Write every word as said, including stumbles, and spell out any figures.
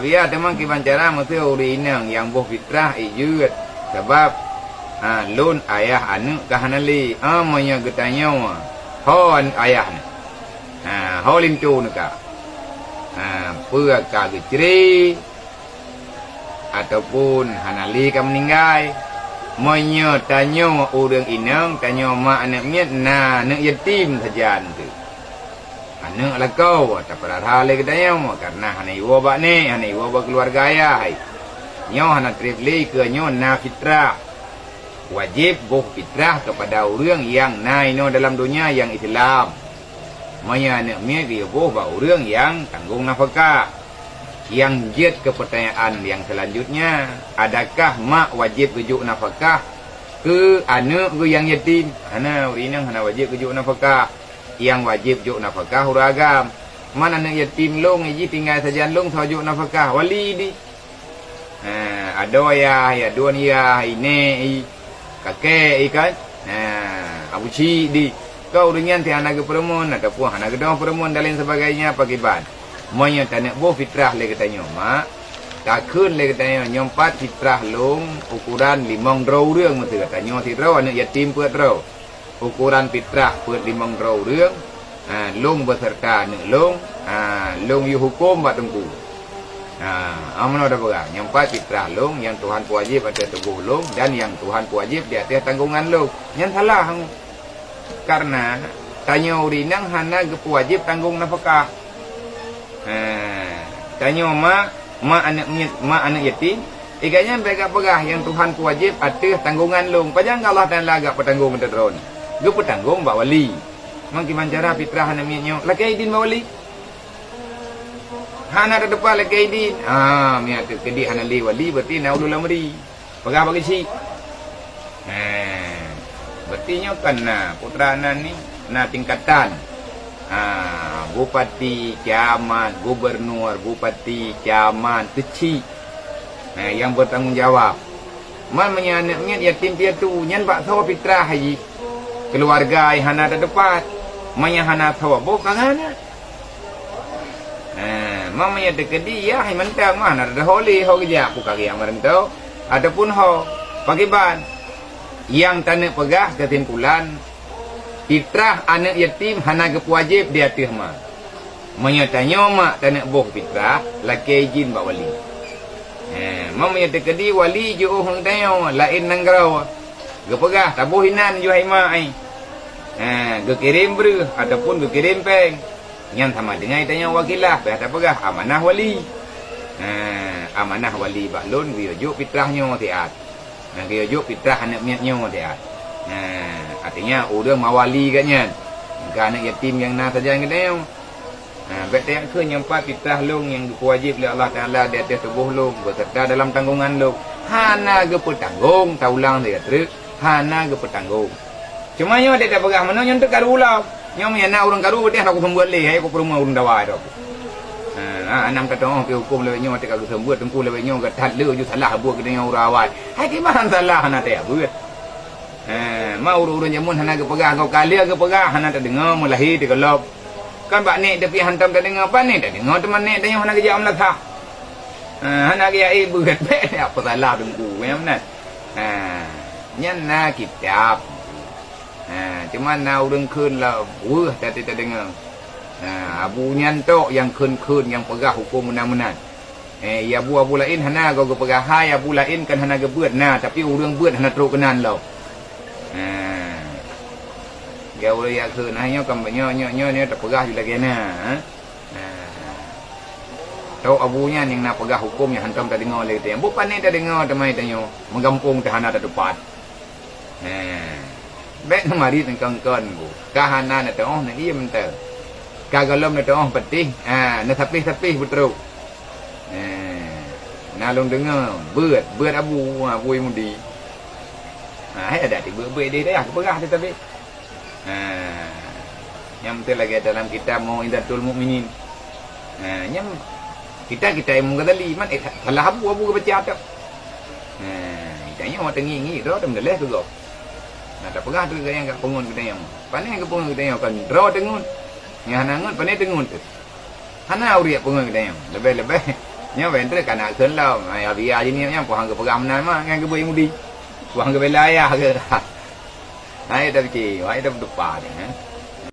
Biasa teuma kiban cara meusé ureuëng inong nyang boh fitrah ijeuet, sabab, ha, lôn ayah aneuëk ka hana lé. Ah, meunyoe geutanyoe, ho aneuëk ayah nyoe? Ha, ho linto nyoe ka? Ha, peue ka geucre ataupun hana lé ka meuninggai? Meunyoe tanyoe ureuëng inong, tanyoe mak aneuëk miet, na aneuëk yatim sajan teuh. Aneuëk lakoe tapeurara lé geutanyoe, kareuna hana iwoe bak nek, hana iwoe bak keuluwarga ayah. Nyoe hana treb lé, keu nyoe na fitrah. Wajéb boh fitrah keupada ureuëng nyang na inoe dalam donya nyang Islam. Meunyoe aneuëk miet, geuboh bak ureuëng nyang tanggong nafakah. Nyang jeuet keu peutanyaan nyang seulanjutnya, adakah mak wajéb geujok nafakah keu aneuëk geuh nyang yatim? Hana, ureuëng inong hana wajéb geujok nafakah. Nyang wajéb jok nafakah ureuëng agam. Man aneuëk yatim lôn, jih tinggai sajan lôn, soe jok nafakah? Wali di. Ha, adoe yah, ya duon yah, i nek, i kakek, i kan? Ha, abu cik di. Keu ureuëng nyan hana geupeureumeun ataupun hana geudoh peureumeun dan lain sebagainya, pakriban? Meunyoe taneuk boh fitrah lé geutanyoe mak, takheun lé geutanyoe, nyoe pat fitrah lôn ukuran limong droe ureuëng, meusé geutanyoe sidroe aneuëk yatim peuet droe. Ukuran fitrah peuet limong droe ureuëng, ha, lôn beuseurta aneuëk lôn, ha, lôn yue huköm bak teungku. Ha, ameunoe tapeugah, nyoe pat fitrah lôn nyang Tuhan peuwajéb ateueh tuboh lôn dan nyang Tuhan peuwajéb di ateueh tanggong ngon lôn. Nyan salah. Kareuna tanyoe ureuëng inong hana geupeuwajéb tanggong nafakah. Ha, tanyoe mak, mak aneuëk miet, mak aneuëk yatim, i gobnyan bék geupeugah nyang Tuhan peuwajéb ateueh tanggong ngon lôn. Pajan Allah Taala geupeutanggung ateueh droeneuh? Geupeutanggong bak wali. Mangkiban cara fitrah aneuëk miet nyoe lakée idin bak wali? Hana tateupeue lakée idin. Ah, meunyoe teukeudi hana lé wali, berarti na ulul amri. Peugah bak geuchik. Heh, berarti nyoe kan na, putra nan ni na tingkatan. Ha, bupati, camat, gubernur, bupati, camat, keuchik. Ha, nyang bertanggung jawab. Man meunyoe aneuëk miet yatim piatu, nyan bak soe fitrah jih? Keuluwarga nyang hana tateupat. Meunyoe hana soe boh ka hana. Ha, meunyoe teukeudi yah mantong, mah na teudah ho lé ho geujak, peue ka geujak meureuntok ataupun ho. Pakriban? Nyang taneuk peugah keusimpulan, fitrah aneuëk yatim hana geupeuwajéb di ateueh ma. Meunyoe tanyoe mak taneuk boh fitrah, lakée idin bak wali. Ha, meunyoe teukeudi wali jiôh ngon tanyoe laén nanggroe, geupeugah taboh inan juhai mak ai. Ha, geukirém breueh ataupun geukirém péng. Nyan sama deungon tanyoe wakilah, payah tapeugah amanah wali. Nah, amanah wali bak lôn geuyue jok fitrah nyoe siat. Nah, geuyue jok fitrah aneuëk miet nyoe siat. Nah, artinya ureuëng mawali geuh nyan. Ka aneuëk yatim nyang na sajan geutanyoe. Nah, bék tayakin nyoe pat fitrah lôn nyang geupeuwajéb lé Allah Taala di ateueh tuboh lôn, beuseurta dalam tanggongan lôn. Hana geupeutanggong, taulang siat treuk, hana geupeutanggong. Cuma nyoe dek tapeugah meunoe nyoe teuh karu lom. Nyoe meunyo na ureuëng karu, deh na kuseumeubeuet lé, hai kupeureumeun ureuëng dawa droe. Ha, ha, hana tateuoh pih hukôm lawét nyoe, teuka geuseumeubeuet teungku lawét nyoe, gata that le ju salah buet geutanyoe ureuëng awai. Hai kiban salah hana teuka beuet. Ha, ma ureuëng-ureuëng jameun hana geupeugah, gob ka lheueh geupeugah hana tadeungoe, meulahé teukeulop. Kan bak nek tapi hantom tadeungoe, bak nek tadeungoe teuma nek tanyoe hana geujak meulasah. Ha, hana geujak éh beuet, bék apa salah teungku, nyang meunan. Ha, nyan na kitab. Ha, cuma na ureuëng kheun lom weueh tati tadeungoe. Ha, abu nyan tok nyang kheun-kheun nyang peugah hukôm meunan-meunan. Eh, ya abu-abu laén hana goe geupeugah, hai abu laén kan hana geubeuet na, tapi ureuëng beuet hana trok keunan lom. Ha. Ya ureuëng ya kheun, hai nyoe kan nyoe, nyoe, nyoe, nyoe tapeugah ju lagée na, ha. Ha. Tok abu nyan nyang na peugah hukôm nyang hantom tadeungoe lé geutanyoe. Bukon pane tadeungoe teuma tanyoe, meugampông teuh hana tatupat. Heh, bék neumarit neukon-kon bu. Ka hana neuteuoh neuiem teuh. Ka gohlom neuteuoh peutéh, ha, neusapéh-sapéh beutrok. Heh, na lôn deungoe beuet, beuet abu, ha, abu Yahudi. Ha, hai adak tibeuet-beuet idéh dayah geupeugah teuh sabé. Ha, nyang beutôi lagée dalam kitab Mau'izatul Mukminin. Ha, nyang kitab-kitab Imam Ghazali, man, eh, salah abu, abu geubaca tok. Ha, tanyoe teungieng-ngieng droe teumeudaleh keu gob. Na tapeugah teuh gaya gak peungon geutanyoe. Pane geupeungon geutanyoe kan droe teungon. Nyang hana ngon pane teungon teuh. Hana ureuëng peungon geutanyoe. Leubeh-leubeh Nyoe ban trok ka na kheun lom. Hai, Abi Haji ni nyan, puhan geupeugah meunan mah, nyan geubuet Yahudi. Puhan geubela ayah geuh. Hai, tapi cit, hai, tapi depan ni, eh.